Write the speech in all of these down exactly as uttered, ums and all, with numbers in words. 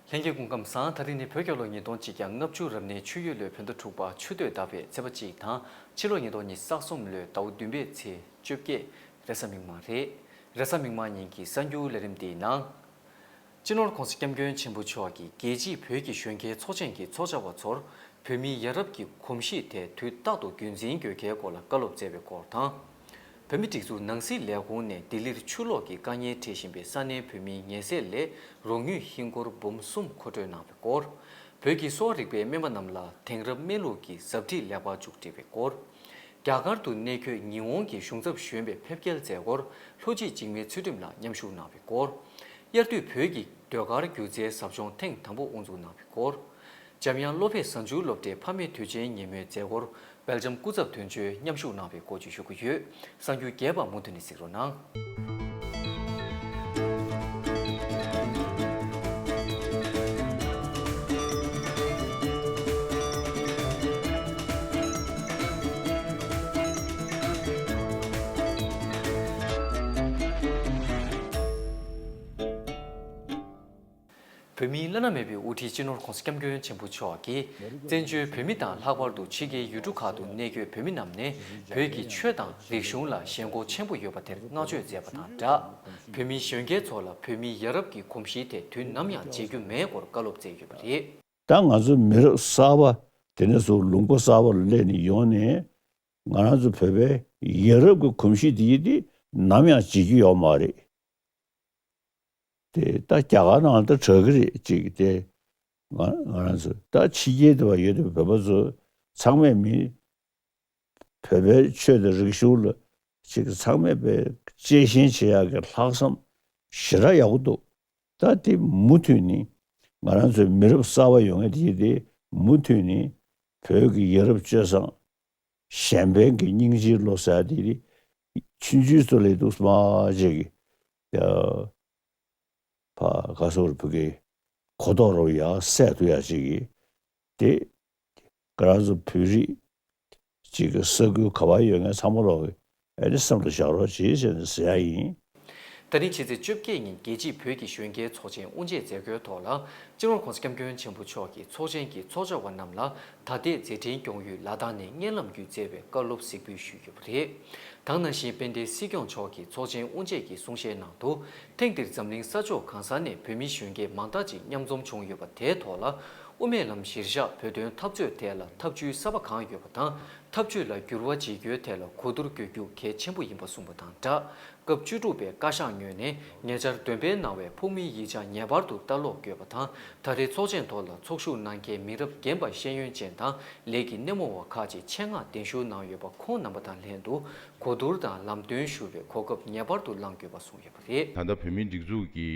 ལྷན་རྒྱས་སྐུ་ཁམས་བཟང་། ད་རིང་ནི་བོད་རྒྱལ་ལོ་ཉིས་སྟོང་གཅིག་བརྒྱ་ལྔ་བཅུ་རབ་གནས་ཆུ་ཡོས་ལོའི་བོད་ཟླ་དྲུག་པ་ཆུ་སྟོད་ཟླ་བའི་ཚེས་པ་གཅིག་དང་། ཕྱི་ལོ་ཉིས་སྟོང་ཉི་ཤུ་རྩ་གསུམ་ལོའི་ཟླ་བ་བདུན་པའི་ཚེས་བཅོ་བརྒྱད། རེས་གཟའ་མིག་དམར་རེད། རེས་གཟའ་མིག་དམར་ཉིན་གྱི་གསར་འགྱུར་ལས་རིམ་འདིའི་ནང་། སྤྱི་ནོར་༧གོང་ས་༧སྐྱབས་མགོན་ཆེན་པོ་མཆོག་གིས་རྒྱལ་སྤྱིའི་བོད་ཀྱི་གཞོན་སྐྱེས་ཚོགས་ཆེན་གྱི་ཚོགས་བཅར་བ་ཚོར་བོད་མིའི་ཡ་རབས་ཀྱི་གོམས་གཤིས་དེ་དུས་རྟག་ཏུ་རྒྱུན་འཛིན་དགོས་གལ་སྐོར་ལ་བཀའ་སློབ་སྩལ་བའི་སྐོར་དང་། བོད་མིའི་སྒྲིག་འཛུགས་ནང་སྲིད་ལས་ཁུངས་ནས་ལྡི་ལིར་ཆུ་ལོག་གི་དཀའ་ངལ་འཕྲད་བཞིན་པའི་ས་གནས་བོད་མིའི་ཉེ་སྲས་ལས་རོགས་དངུལ་ཧིན་སྒོར་འབུམ་གསུམ་མཁོ་སྤྲོད་གནང་བའི་སྐོར། བོད་ཀྱི་གསོ་བ་རིག་པའི་སྨན་པ་རྣམས་ལ་དེང་རབས་སྨན་ལུགས་ཀྱི་གཟབ་སྤྲིས་ལེགས་པར་མཇུག་སྒྲིལ་བའི་སྐོར། རྒྱ་གར་དུ་གནས་འཁོད་ཉི་འོང་གི་གཞུང་ཚབ་གཞོན་པའི་ཕེབས་སྐྱེལ་མཛད་སྒོར་ལྷོ་སྤྱི་འཇིགས་མེད་ཚུལ་ཁྲིམས་ལགས་མཉམ་ཞུགས་གནང་བའི་སྐོར། དབྱར་དུས་བོད་ཀྱི་ཟློས་གར་སྒྱུ་རྩལ་ཟབ་སྦྱོང་ཐེངས་དང་པོ་དབུ་འཛུགས་གནང་བའི་སྐོར། འཇམ་དབྱངས་བློ་འཕེལ་གཟའ་མཇུག་སློབ་གྲྭའི་ཕ་མེས་དུས་ཆེན་ཉིན་མོའི་མཛད་སྒོར་སྦེལ་ཇམ་སྐུ་ཚབ་དོན་གཅོད་མཉམ་ཞུགས་གནང་བའི་སྐོར་བཅས་ཞུ་གི་ཡོད། གསར་འགྱུར་རྒྱས་པ་མུ་མཐུད་ནས་གཟིགས་རོགས་གནང་། བོད་མིའི་བླ་ན་མེད་པའི་དབུ་ཁྲིད་སྤྱི་ནོར་༧གོང་ས་༧སྐྱབས་མགོན་ཆེན་པོ་མཆོག་གིས། བཙན་བྱོལ་བོད་མི་དང་ལྷག་པར་དུ་ཕྱི་རྒྱལ་ཡུལ་གྲུ་ཁག་ཏུ་གནས་འཁོད་བོད་མི་རྣམས་ནས་བོད་ཀྱི་ཆོས་དང་རིག་གཞུང་ལ་ཞེན་ཁོག་ཆེན་པོ་ཡོད་པ་དེར་བསྔགས་བརྗོད་མཛད་པ་དང་སྦྲགས། བོད་མིའི་གཞོན་སྐྱེས་ཚོ་ལ་བོད་མིའི་ཡ་རབས་ཀྱི་གོམས་གཤིས་དེ་དུས་ནམ་ཡང་བརྗེད་རྒྱུ་མེད་སྐོར་བཀའ་སློབ་སྩལ་ཡོད་པ་རེད། ད་ང་ཚོ་མི་རབས་གསར་པ་དེ་ནས་བཟུང་ལུང་པ་གསར་པ་ལ་སླེབས་ནས་ཡོང་ནས་ང་རང་ཚོ་བོད་པའི་ཡ་རབས་ཀྱི་གོམས་གཤིས་དེ་ཡིན་དེ་ནམ་ཡང་བརྗེད་རྒྱུ་ཡོད་མ་རེད། དེ་ད་རྒྱ་གར་ནང་ལ་ད་གྲགས་ཀྱི་རེད་ཅིག་དེ་ང་ང་རང་ཚོ་ད་ཕྱི་རྒྱལ་དུ་བ་ཡོད་དུ་བོད་པ་ཚོ་ཚང་མས་མི་བོད་པའི་ཆོས་དང་རིག་གཞུང་ལ་ཅིག་ཚང་མས་པའི་གཅེས་ཞེན་བྱེད་ཡག་གི་ལྷག་བསམ་ཞེ་དྲག་ཡག་པོ་འདུག་ད་དེ་མུ་མཐུད་ནས་ང་རང་ཚོའི་མི་རབས་གསར་པ་ཡོང་མཁན་དེ་དེ་མུ་མཐུད་ནས་བོད་ཀྱི་ཡ་རབས་སྤྱོད་བཟང་གཞན་ཕན་གྱི་སྙིང་རྗེའི་བློ་ཟེར་དེ་རེད། ཆུང་ཆུང་ཚོ་ལས་འདུག་སྨྲ་བྱེད་ཀྱི་ཕ་ག་སོགས་བུ་གའི་གོ་རྟོགས་རོགས་ཡག་སད་ཐུབ་ཡག་ཅིག་གི་དེ་ང་རང་ཚོ་བོད་རིགས་ཅིག་གི་ས་ཁུལ་ག་བ་ཡོད་མཁན་ཚང་མ་ལོག་གི་ཨེ་ནི་སེམས་ལ་བཞག་རོགས་བྱེད་ཟེར་ནས་ཟེར་ཡག་ཡིན། ད་རིང་ཕྱི་ཚེས་བཅོ་བརྒྱད་ཉིན་རྒྱལ་སྤྱིའི་བོད་ཀྱི་གཞོན་སྐྱེས་ཚོགས་ཆེན་དབུ་འབྱེད་མཛད་སྒོའི་ཐོག་ལ་སྤྱི་ནོར་༧གོང་ས་༧སྐྱབས་མགོན་ཆེན་པོ་མཆོག་གིས་ཚོགས་ཆེན་གྱི་ཚོགས་བཅར་བ་རྣམས་ལ་ད་ལྟའི་མཛད་འཕྲིན་སྐྱོང་ཡུལ་ལ་དྭགས་ནས་བརྙན་ལམ་བརྒྱུད་སྩལ་བའི་བཀའ་སློབ་གཟིགས་འབུལ་ཞུས་ཡོད་པ་རེད། ད་ག་ནང་བཞིན་དཔལ་ལྡན་སྲིད་སྐྱོང་མཆོག་གིས་ཚོགས་ཆེན་དབུ་འབྱེད་ཀྱི་གསུང་བཤད་ནང་དུ། ཐེངས་འདིར་འཛམ་གླིང་ས་ཕྱོགས་གང་ས་ནས་བོད་མི་གཞོན་སྐྱེས་མང་དག་ཅིག་མཉམ་འཛོམས་བྱུང་ཡོད་པ་དེའི་ཐོག་ལ། དབུ་མའི་ལམ་གཞིར་བཞག་བོད་དོན་འཐབ་རྩོད་ཐད་ལ་ཐབས་ཇུས་གསར་པ་གང་ཡོད་པ་དང་། འཐབ་ཇུས་ལ་འགྱུར་བ་འཇུག་རྒྱུའི་ཐད་ལ་གོ་བསྡུར་དགོས་རྒྱུ་གལ་ཆེན་པོ་ཡིན་པ་གསུངས་པ་དང་སྦྲགས། སྐབས་བཅུ་དྲུག་པའི་བཀའ་ཤག་ངོས་ནས་ཉེ་ཆར་འདོན་སྤེལ་གནང་བའི་ཕུགས་མིའི་ཡིག་ཆ་ངེས་པར་དུ་ལྟ་ཀློག་དགོས་པ་དང་། ད་རེས་ཚོགས་ཆེན་ཐོག་ལ་ཚོགས་ཞུགས་གནང་མཁན་མི་རབས་རྒན་པ་ཤེས་ཡོན་ཅན་དང་ལས་ཀྱི་སྣེ་མོ་བ་ཁག་ཅིག་ཆེད་མངགས་གདན་ཞུ་གནང་ཡོད་པ་ཁོང་རྣམ་པ་དང་ལྷན་དུ་གོ་བསྡུར་དང་ལམ་སྟོན་ཞུ་བའི་གོ་སྐབས་ངེས་པར་དུ་བླང་དགོས་པ་གསུངས་ཡོད་པ་རེད། ད་ལྟ་བོད་མིའི་སྒྲིག་འཛུགས་ཀྱི་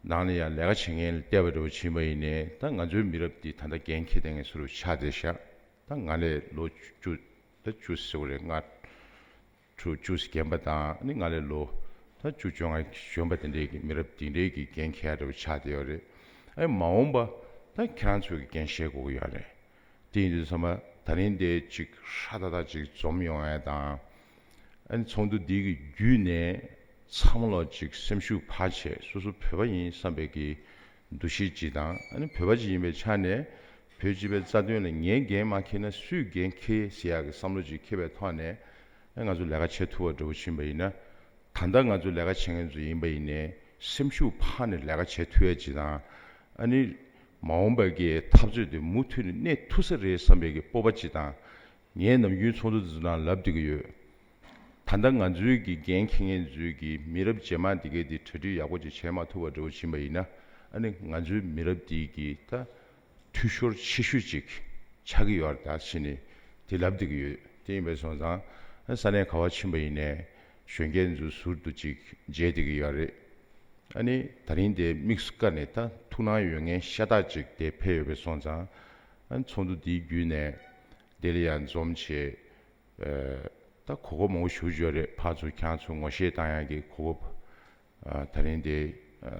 ནང་ལ་ཡང་ལས་ཀ་བྱེད་མཁན་ལ་བལྟས་པ་འདྲ་བོ་ཕྱིན་པ་ཡིན་ནའི་ད་ང་ཚོའི་མི་རབས་འདི་ད་ལྟ་འགན་འཁྱེར་བསྡད་མཁན་བཟོ་འདྲ་ཆགས་བསྡད་ཤག་ད་ང་ལས་ལོ་བཅུ་ད་བཅུ་ཟེར་བ་རེད་ལྔ་དྲུག་བཅུ་ཟེར་རྒན་པ་དང་ཨ་ནི་ང་ལས་ལོ་ད་བཅུ་བཅོ་ལྔ་གཞོན་པ་དེ་འདྲས་ཀྱི་མི་རབས་འདི་འདྲས་ཀྱི་འགན་འཁྱེར་འདྲ་བོ་ཆགས་བསྡད་ཡོད་རེད། ཨ་ནི་མ་འོངས་པ་ད་ཁྱེད་རང་ཚོས་ཀྱི་འགན་བཞེས་དགོས་ཀྱི་ཡོད་རེད། དེ་ཡིན་དུས་ཚང་མ་ད་རིང་འདི་ཅིག་ཧྲ་ཏག་ཏག་ཅིག་འཛོམས་ཡོང་ཡ་དང་། ཨ་ནི་ཚོགས་འདུ་འདི་གི་བརྒྱུད་ནས་ཚང་མ་ལོག་ཅིག་སེམས་ཤུགས་འཕར་བྱས་སོ་སོ་བོད་པ་ཡིན་བསམ་པའི་གི་འདུ་ཤེས་ཅིག་དང་ཨ་ནི་བོད་པ་ཅིག་ཡིན་པའི་ཆ་ནས་བོད་སྤྱི་པའི་རྩ་དོན་ལ་ངས་འགན་མ་འཁྱེར་ན་སུས་འགན་འཁྱེར་ཟེར་ཡག་གི་བསམ་བློ་ཅིག་འཁྱེར་བའི་ཐོག་ནས་ཨ་ང་ཚོ་ལས་ཀ་བྱེད་ཐུབ་པ་འདྲ་བོ་ཕྱིན་པ་ཡིན་ན། ད་ལྟ་ང་ཚོ་ལས་ཀ་བྱེད་མཁན་ཚོ་ཡིན་པ་ཡིན་ནའི་སེམས་ཤུགས་འཕར་ནས་ལས་ཀ་བྱེད་ཐུབ་ཡ་ཅིག་དང་། ཨ་ནི་མ་འོངས་པ་གི་འཐབ་རྩོད་དེ་མུ་མཐུད་ནས་གནས་ཐུབ་ས་རེད་བསམ་པའི་གི་སྤོབས་པ་ཅིག་དང་། ངས་ནམ་རྒྱུན་ཚོགས་འདུ་དེ་ཚོ་ནང་ལབ་བསྡད་ཀྱི་ཡོད། ད་ལྟ་ང་ཚོའི་གི་འགན་འཁྱེར་མཁན་ཚོའི་གི་མི་རབས་རྗེས་མ་འདི་གའི་དེ་གྲ་སྒྲིག་ཡག་པོ་ཅིག་བྱས་མ་ཐུབ་པ་འདྲ་བོ་ཕྱིན་པ་ཡིན་ན། ཨ་ནི་ང་ཚོའི་མི་རབས་འདིའི་གི་ད་འཐུས་ཤོར་ཆེ་ཤོས་ཅིག་ཆགས་ཀྱི་ཡོད་རེད། ད་ཕྱིན་ནས་དེ་ལབ་བསྡད་ཀྱི་ཡོད། དེ་ཡིན་པས་སོང་ཙང་ཨ་ས་གནས་ག་བ་ཕྱིན་པ་ཡིན་ནའི་གཞོན་སྐྱེས་ཚོ་ཟུར་དུ་ཅིག་མཇལ་བསྡད་ཀྱི་ཡོད་རེད། ཨ་ནི་ད་རིང་དེ་དམིགས་སུ་བཀར་ནས་ད་ཐུགས་སྣང་ཡོད་མཁན་ཤ་སྟག་ཅིག་དེ་ཕེབས་ཡོད་པས་སོང་ཙང་། ཨ་ནི་ཚོགས་འདུ་འདིའི་བརྒྱུད་ནས་དེ་ལ་ཡང་འཛོམས་བྱས། ཨ་ད་གོ་སྐབས་མང་པོ་ཞེ་པོ་ཅིག་ཡོད་རེད། ཕར་ཚུར་ཁྱེད་རང་ཚོ་ངོ་ཤེས་བཏང་ཡག་གི་གོ་སྐབས་ཨ་ད་རིང་དེ་ཨ་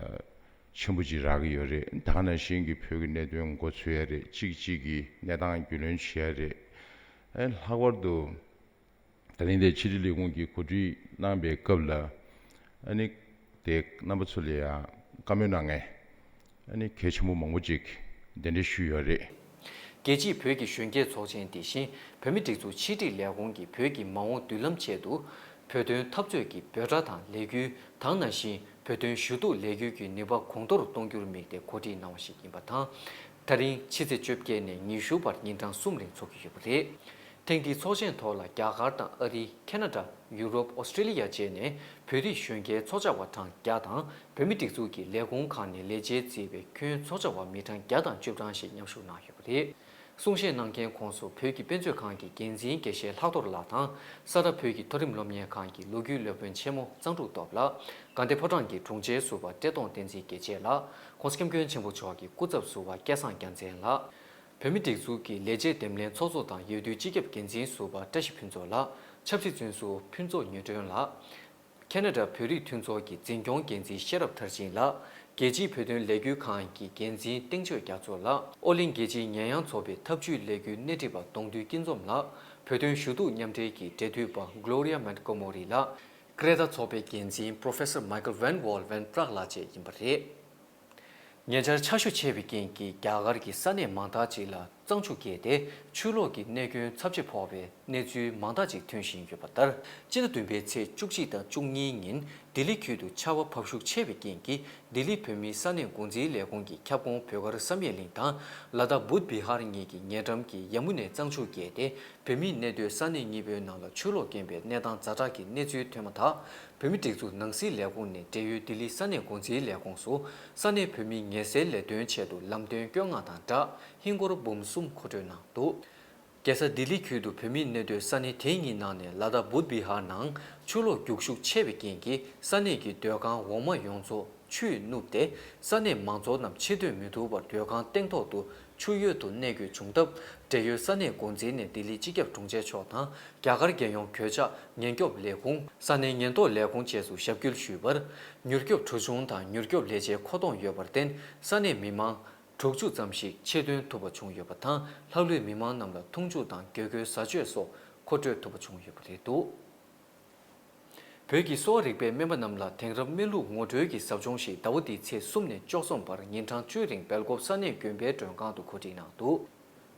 ཆེན་པོ་ཅིག་རག་གི་ཡོད་རེད། ད་ག་ནང་བཞིན་གྱི་བོད་ཀྱི་གནད་དོན་མགོ་འཚོས་ཡ་རེད། གཅིག་གཅིག་གི་གནས་སྟངས་རྒྱུས་ལོན་བྱེད་ཡ་རེད། ཨ་ལྷག་པར་དུ་ད་རིང་དེ་ཕྱི་དྲིལ་ལས་ཁུངས་ཀྱིས་གོ་སྒྲིག་གནང་པའི་སྐབས་ལ་ཨ་ནི་དེ་རྣམ་པ་ཚོ་ལ་ཡང་བཀའ་མོལ་གནང་མཁན་ ཨ་ནི་གལ་ཆེན་པོ་མང་པོ་ཅིག་གདན་འདྲེན་ཞུས་ཡོད་རེད། རྒྱལ་སྤྱིའི་བོད་ཀྱི་གཞོན་སྐྱེས་ཚོགས་ཆེན། དེ་བཞིན་བོད་མིའི་སྒྲིག་འཛུགས་ཕྱི་དྲིལ་ལས་ཁུངས་ཀྱིས་བོད་ཀྱི་མ་འོངས་མདུན་ལམ་ཆེད་དུ་བོད་དོན་འཐབ་རྩོད་ཀྱི་འབོད་སྒྲ་དང་ལས་འགུལ། དེ་ནང་བཞིན་བོད་དོན་ཞུ་གཏུག་ལས་འགུལ་གྱི་ནུས་པ་གོང་མཐོར་གཏོང་རྒྱུར་དམིགས་ཏེ་གོ་སྒྲིག་གནང་བ་ཞིག་ཡིན་པ་དང་། ད་རིང་ཕྱི་ཚེས་བཅོ་བརྒྱད་ནས་ཉི་ཤུ་བར་ཉིན་གྲངས་གསུམ་རིང་འཚོགས་ཀྱི་ཡོད་པ་རེད། ཐེངས་འདིའི་ཚོགས་ཆེན་ཐོག་ལ་རྒྱ་གར་དང་ཨ་རི། ཁེ་ན་ཌ། ཡུ་རོབ། ཨོ་སི་ཀྲི་ལི་ཡ་བཅས་ནས་བོད་རིགས་གཞོན་སྐྱེས་ཚོགས་བཅར་བ་གྲངས་བརྒྱ་དང་། བོད་མིའི་སྒྲིག་འཛུགས་ཀྱི་ལས་ཁུངས་ཁག་ནས་ལས་བྱེད་གཙོས་པའི་ཁྱོན་ཚོགས་བཅར་བ་མི་གྲངས་བརྒྱ་དང་བཅུ་གྲངས་ཤིག་མཉམ་ཞུགས་གནང་ཡོད་པ་རེད། གསུང་བཤད་གནང་མཁན་ཁོངས་སུ་བོད་ཀྱི་དཔེ་མཛོད་ཁང་གི་འགན་འཛིན་དགེ་བཤེས་ལྷག་རྡོར་ལགས་དང་། ས་རཱ་བོད་ཀྱི་མཐོ་རིམ་སློབ་གཉེར་ཁང་གི་ལོ་རྒྱུས་སློབ་དཔོན་ཆེན་མོ་གཙང་ཕྲུག་སྟོབས་ལགས། དགའ་ལྡན་ཕོ་བྲང་གི་དྲུང་ཆེ་ཟུར་པ་བཀྲས་མཐོང་བསྟན་འཛིན་རྒྱལ་མཚན་ལགས། ྋགོང་ས་ྋསྐྱབས་མགོན་ཆེན་པོ་མཆོག་གི་སྐུ་ཚབ་ཟུར་པ་སྐལ་བཟང་རྒྱལ་མཚན་ལགས། བོད་མིའི་སྒྲིག་འཛུགས་ཀྱི་ལས་བྱེད་འདེམས་ལྷན་ཚོགས་གཙོ་དང་འོས་བསྡུ་སྤྱི་ཁྱབ་འགན་འཛིན་ཟུར་པ་བཀྲ་ཤིས་ཕུན་ཚོགས་ལགས། ཆབ་སྲིད་བཙོན་ཟུར་ཕུན་ཚོགས་ཉི་སྒྲོན་ལགས། ཁེ་ན་ཌ་བོད་རིགས་མཐུན་ཚོགས་ཀྱི་འཛིན་སྐྱོང་འགན་འཛིན་ཤེས་རབ་མཐར་ཕྱིན་ལགས། རྒྱལ་སྤྱིའི་བོད་དོན་ལས་འགུལ་ཁང་གི་འགན་འཛིན་སྟེང་ཆོས་རྒྱ་མཚོ་ལགས། ཨོ་གླིང་རྒྱལ་སྤྱིའི་ཉེས་ཡངས་ཚོགས་པའི་ཐབས་ཇུས་ལས་འགུལ་སྣེ་ཁྲིད་པ་གདོང་འདུས་སྐྱིད་འཛོམས་ལགས། བོད་དོན་ཞུ་གཏུག་མཉམ་འབྲེལ་གྱི་འབྲེལ་མཐུད་པ་Gloria Montgomery་ལགས། ཀྲེ་ཏཱ་ཚོགས་པའི་འགན་འཛིན་Professor Michael Van Wall Van Praag་ལགས་བཅས་ཡིན་པ་རེད། ཉེ་ཆར་ཆར་ཞོད་ཆེ་བའི་རྐྱེན་གྱིས་རྒྱ་གར་གྱི་ས་གནས་མང་དག་ཅིག་ལ་གཙང་ཆུ་རྒྱས་ཏེ་ཆུ་ལོག་གི་གནོད་སྐྱོན་ཚབས་ཆེ་ཕོག་པའི་གནས་ཚུལ་མང་དག་ཅིག་ཐོན་བཞིན་ཡོད་པ་ལྟར། སྤྱི་ཟླ་བདུན་པའི་ཚེས་བཅུ་གཅིག་དང་བཅུ་གཉིས་ཉིན་ལྡི་ལི་ཁུལ་དུ་ཆར་པ་བབས་ཤུགས་ཆེ་བའི་རྐྱེན་གྱིས་ལྡི་ལི་བོད་མིའི་ས་གནས་འགོ་འཛིན་ལས་ཁུངས་ཀྱི་ཁྱབ་ཁོངས་བོད་སྒར་བསམ་ཡས་གླིང་དང་ལ་དྭགས་བུདྡྷ་བི་ཧར་གཉིས་ཀྱི་ཉེ་འགྲམ་གྱི་ཡ་མུ་ནའི་གཙང་ཆུ་རྒྱས་ཏེ། བོད་མིས་གནས་སྡོད་ས་གནས་གཉིས་པོའི་ནང་ལ་ཆུ་ལོག་རྐྱེན་པས་གནས་སྟངས་ཛ་དྲག་གི་གནས་ཚུལ་ཐོན་མ་ཐག་བོད་མིའི་སྒྲིག་འཛུགས་ནང་སྲིད་ལས་ཁུངས་ནས་འབྲེལ་ཡོད་ལྡི་ལི་ས་གནས་འགོ་འཛིན་ལས་ཁུངས་སུ་ས་གནས་བོད་མིའི་ངལ་སེལ་ལས་དོན་ཆེད་དུ་ལམ་སྟོན་བསྐྱོན་མངགས་དང་སྦྲགས་ཧིན་སྒོར་འབུམ་གསུམ་མཁོ་སྤྲོད་གནང་འདུག །རྒྱལ་ས་ལྡི་ལི་ཁུལ་དུ་བོད་མིས་གནས་སྡོད་ས་གནས་དེ་གཉིས་ནང་ནས་ལ་དྭགས་བུདྡྷ་བི་ཧར་ནང་ཆུ་ལོག་རྒྱུག་ཤུགས་ཆེ་བའི་རྐྱེན་གྱིས་ས་གནས་ཀྱི་སྡོད་ཁང་འོག་མ་ཡོངས་རྫོགས་ཆུས་བསྣུབས་ཏེ། ས་གནས་མང་ཚོགས་རྣམས་ཕྱིར་སྡོད་མི་ཐུབ་པར་སྡོད་ཁང་སྟེང་ཐོག་ཏུ་ཆུ་གཡོལ་དུ་གནས་དགོས་བྱུང་སྟབས། འབྲེལ་ཡོད་ས་གནས་འགོ་འཛིན་ནས་ལྡི་ལི་སྤྱི་ཁྱབ་དྲུང་ཆེ་མཆོག་དང་རྒྱ་གར་རྒྱལ་ཡོངས་གོད་ཆག་ཉེན་སྐྱོབ་ལས་ཁུངས། ས་གནས་ཉེན་རྟོག་ལས་ཁུངས་བཅས་སུ་ཞབས་སྐྱིལ་ཞུས་པར། མྱུར་སྐྱོབ་གྲུ་ཆུང་དང་མྱུར་སྐྱོབ་ལས་བྱེད་མཁོ་གཏོང་ཡོད་པར་བརྟེན། ས་གནས་མི་མང་དྲུག་ཅུ་ཙམ་ཞིག་ཆེད་ཐོན་ཐུབ་པ་བྱུང་ཡོད་པ་དང་། ལྷག་ལུས་མི་མང་རྣམས་ལ་འཐུང་ཆུ་དང་དགོས་མཁོའི་བཟའ་སྤྱོད་སོགས་མཁོ་སྤྲོད་ཐུབ་པ་བྱུང་ཡོད་པ་རེད་འདུག ། བོད་ཀྱི་གསོ་བ་རིག་པའི་སྨན་པ་རྣམས་ལ་དེང་རབས་སྨན་ལུགས་ངོ་སྤྲོད་ཀྱི་ཟབ་སྦྱོང་ཞིག་ཟླ་བ་འདིའི་ཚེས་གསུམ་ནས་བཅུ་གསུམ་བར་ཉིན་གྲངས་བཅུའི་རིང་སྦེལ་ཀོབ་ས་གནས་དགོན་པའི་མགྲོན་ཁང་དུ་གོ་སྒྲིག་གནང་འདུག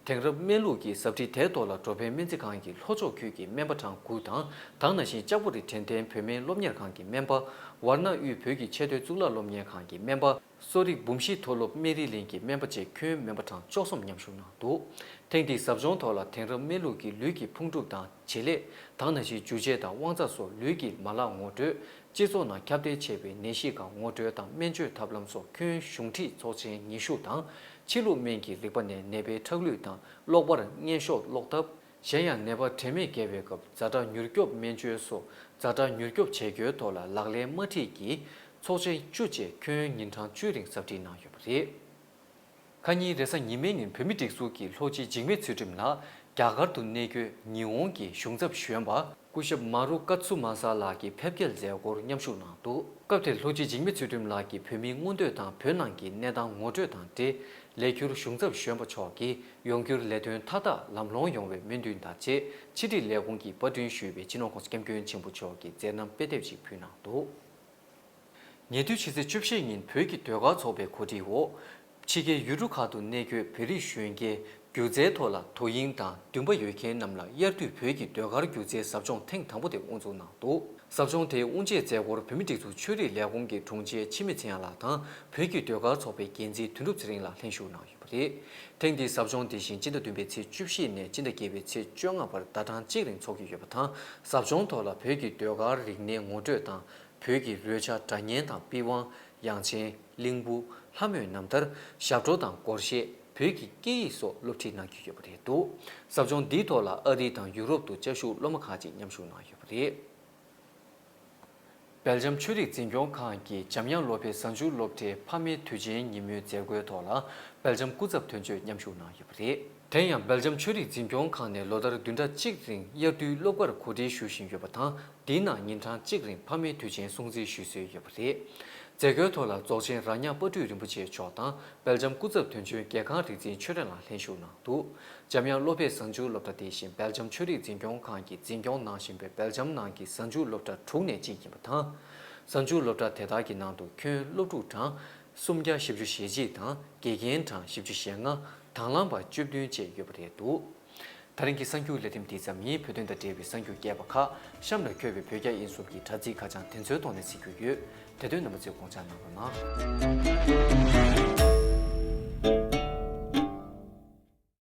།དེང་རབས་སྨན་ལུགས་ཀྱི་ཟབ་ཁྲིད་དེའི་ཐོག་ལ་འགྲོ་ཕན་སྨན་རྩིས་ཁང་གི་ལྷོ་ཕྱོགས་ཁུལ་གྱི་སྨན་པ་གྲངས་དགུ་དང་། དེ་ནང་བཞིན་ལྕགས་པོ་རི་དྲན་རྟེན་བོད་སྨན་སློབ་གཉེར་ཁང་གི་སྨན་པ། ཝར་ན་དབུས་བོད་ཀྱི་ཆེས་མཐོའི་གཙུག་ལག་སློབ་གཉེར་ཁང་གི་སྨན་པ། གསོ་རིག་འབུམ་བཞི་མཐོ་སློབ་སྨན་རིའི་གླིང་གི་སྨན་པ་བཅས་ཁྱོན་སྨན་པ་གྲངས་བཅུ་གསུམ་མཉམ་ཞུགས་གནང་འདུག །ཐེངས་འདིའི་ཟབ་སྦྱོང་ཐོག་ལ་དེང་རབས་སྨན་ལུགས་ཀྱི་ལུས་ཀྱི་ཕུང་གྲུབ་དང་བྱེད་ལས། དེ་ནང་བཞིན་འཇུ་བྱེད་དང་དབང་རྩ་སོགས་ལུས་ཀྱི་མ་ལག་ངོ་སྤྲོད། སྤྱི་ཚོགས་ནང་ཁྱབ་གདལ་ཆེ་བའི་ནད་གཞི་ཁག་ངོ་སྤྲོད་དང་སྨན་བཅོས་ཐབས་ལམ་སོགས་ཁྱོན་གཞུང་ཁྲིད་ཚོགས་ཆེན་ཉི་ཤུ་དང་། ཕྱི་ལུགས་སྨན་གྱི་རིག་པ་ནས་ནད་པའི་ཁྲག་ལུད་དང་གློག་པར་སྔས་ཤོག་སློག་ཐབས། གཞན་ཡང་ནད་པ་དྲན་མེད་བརྒྱལ་བའི་སྐབས་ཛ་དྲག་མྱུར་སྐྱོབ་སྨན་བཅོས་སོགས་ཛ་དྲག་མྱུར་སྐྱོབ་བྱེད་རྒྱུའི་ཐོག་ལ་ལག་ལེན་དམར་ཁྲིད་ཀྱིས་ཚོགས་ཆེན་བཅུ་བཅས་ཁྱོན་ཉིན་གྲངས་བཅུའི་རིང་ཟབ་ཁྲིད་གནང་ཡོད་པ་རེད། ཁ་ཉིན་རེས་གཟའ་ཉི་མའི་ཉིན་བོད་མིའི་སྒྲིག་འཛུགས་ཀྱི་ལྷོ་སྤྱི་འཇིགས་མེད་ཚུལ་ཁྲིམས་ལགས་རྒྱ་གར་དུ་གནས་འཁོད་ཉི་ཧོང་གི་གཞུང་ཚབ་གཞོན་པ་སྐུ་ཞབས་མ་རུ་ཀ་ཚུ་མ་ས་ལགས་ཀྱི་ཕེབས་སྐྱེལ་མཛད་སྒོར་མཉམ་ཞུགས་གནང་འདུག །སྐབས་དེར་ལྷོ་སྤྱི་འཇིགས་མེད་ཚུལ་ཁྲིམས་ལགས་ཀྱིས་བོད་མིའི་མངོན་འདོད་དང་བོད་ནང་གི་གནས་སྟངས་ངོ་སྤྲོད་དང་འབྲེལ། ལས་འཁྱུར་གཞུང་ཚབ་གཞོན་པ་མཆོག་གིས་ཡོང་འཁྱུར་ལས་དོན་མཐའ་དག་ལམ་ལྷོང་ཡོང་བའི་སྨོན་འདུན་དང་བཅས་ཕྱི་དྲིལ་ལས་ཁུངས་ཀྱི་པར་སྐྲུན་ཞུས་པའི་སྤྱི་ནོར་༧གོང་ས་༧སྐྱབས་མགོན་ཆེན་པོ་མཆོག་གི་མཛད་རྣམ་དཔེ་དེབ་ཅིག་ཕུལ་གནང་འདུག །ཉེ་དུས་ཕྱི་ཚེས་བཅུ་བཞི་ཉིན་བོད་ཀྱི་ཟློས་གར་ཚོགས་པའི་གོ་སྒྲིག་འོག་ཕྱི་རྒྱལ་ཡུལ་གྲུ་ཁག་ཏུ་གནས་འཁོད་བོད་རིགས་གཞོན་སྐྱེས་སྒྱུ་རྩལ་ཐོག་ལ་དོ་དབྱིངས་དང་འདུན་པ་ཡོད་མཁན་རྣམས་ལ་དབྱར་དུས་བོད་ཀྱི་ཟློས་གར་སྒྱུ་རྩལ་ཟབ་སྦྱོང་ཐེངས་དང་པོ་དེ་དབུ་འཛུགས་གནང་འདུག །ཟབ་སྦྱོང་དེའི་དབུ་འབྱེད་མཛད་སྒོར་བོད་མིའི་སྒྲིག་འཛུགས་ཆོས་རིག་ལས་ཁུངས་ཀྱི་དྲུང་ཆེ་འཆི་མེད་ཚེ་དབྱངས་ལགས་དང་བོད་ཀྱི་ཟློས་གར་ཚོགས་པའི་འགན་འཛིན་དོན་གྲུབ་ཚེ་རིང་ལགས་ལྷན་ཞུགས་གནང་ཡོད་པ་རེད། ཐེངས་འདིའི་ཟབ་སྦྱོང་དེ་བཞིན་སྤྱི་ཟླ་བདུན་པའི་ཚེས་བཅུ་བཞི་ནས་སྤྱི་ཟླ་བརྒྱད་པའི་ཚེས་བཅོ་ལྔ་བར་ཟླ་གྲངས་གཅིག་རིང་འཚོགས་ཀྱི་ཡོད་པ་དང་། ཟབ་སྦྱོང་ཐོག་ལ་བོད་ཀྱི་ཟློས་གར་རིག་གནས་ངོ་སྤྲོད་དང་། བོད་ཀྱི་རོལ་ཆ་སྒྲ་སྙན་དང་པི་ཝང་། དབྱངས་ཅན། གླིང་བུ། ལྷ་མོའི་རྣམ་ཐར། ཞབས་བྲོ་དང་སྒོར་གཞས། བོད་ཀྱི་སྐད་ཡིག་སོགས་སློབ་ཁྲིད་གནང་རྒྱུ་ཡོད་པ་རེད་འདུག །ཟབ་སྦྱོང་འདིའི་ཐོག་ལ་ཨ་རི་དང་ཡུ་རོབ་ཏུ་བཅའ་བཞུགས་སློབ་མ་ཁག་ཅིག་མཉམ་ཞུགས་གནང་ཡོད་པ་རེད། སྦེལ་ཇམ་ཆོས་རིག་འཛིན་སྐྱོང་ཁང་གིས་འཇམ་དབྱངས་བློ་འཕེལ་གཟའ་མཇུག་སློབ་གྲྭའི་ཕ་མའི་དུས་ཆེན་ཉིན་མོའི་མཛད་སྒོའི་ཐོག་ལ་སྦེལ་ཇམ་སྐུ་ཚབ་དོན་གཅོད་མཉམ་ཞུགས་གནང་ཡོད་པ་རེད། དེ་ཡང་སྦེལ་ཇམ་ཆོས་རིག་འཛིན་སྐྱོང་ཁང་ནས་ལོ་ལྟར་བདུན་ཕྲག་གཅིག་རིང་དབྱར་དུས་སློབ་གར་གོ་སྒྲིག་ཞུ་བཞིན་ཡོད་པ་དང་། འདིའི་ནང་ཉིན་གྲངས་གཅིག་རིང་ཕ་མའི་དུས་ཆེན་སྲུང་བརྩི་ཞུ་སྲོལ་ཡོད་པ་རེད། མཛད་སྒོའི་ཐོག་ལ་རྫོགས་ཆེན་རྭ་ཉག་དཔལ་སྤྲུལ་རིན་པོ་ཆེ་མཆོག་དང་སྦེལ་ཇམ་སྐུ་ཚབ་དོན་གཅོད་རྒྱལ་ཁང་རིག་འཛིན་ཆོས་སྒྲོན་ལགས་ལྷན་ཞུགས་གནང་འདུག །འཇམ་དབྱངས་བློ་འཕེལ་གཟའ་མཇུག་སློབ་གྲྭ་དེ་བཞིན་སྦེལ་ཇམ་ཆོས་རིག་འཛིན་སྐྱོང་ཁང་གིས་འཛིན་སྐྱོང་གནང་བཞིན་པའི་སྦེལ་ཇམ་ནང་གི་གཟའ་མཇུག་སློབ་གྲྭ་དྲུག་ནས་གཅིག་ཡིན་པ་དང་། གཟའ་མཇུག་སློབ་གྲྭ་དེ་དག་གི་ནང་དུ་ཁྱོན་སློབ་ཕྲུག་གྲངས་ སུམ་བརྒྱ་བཞི་བཅུ་ཞེ་གཅིག་དང་དགེ་རྒན་གྲངས་བཞི་བཅུ་ཞེ་ལྔ། དང་བླངས་པ་བཅུ་བདུན་བཅས་ཡོད་པ་རེད་འདུག་ད་རིང་གི་གསར་འགྱུར་ལེ་ཚན་འདི་ཙམ་ཡིན། བོད་དོན་དང་འབྲེལ་བའི་གསར་འགྱུར་རྒྱས་པ་ཁག་གཤམ་ལ་འཁོད་པའི་བོད་རྒྱ་དབྱིན་གསུམ་གྱི་དྲ་ཚིགས་ཁ་བྱང་དེ་ཚོའི་ཐོག་ནས་གཟིགས་རྒྱུ་ཡོད། དེ་དོན་རྣམ་པ་ཚོས་དགོངས་འཇགས་གནང་རོགས་གནང་།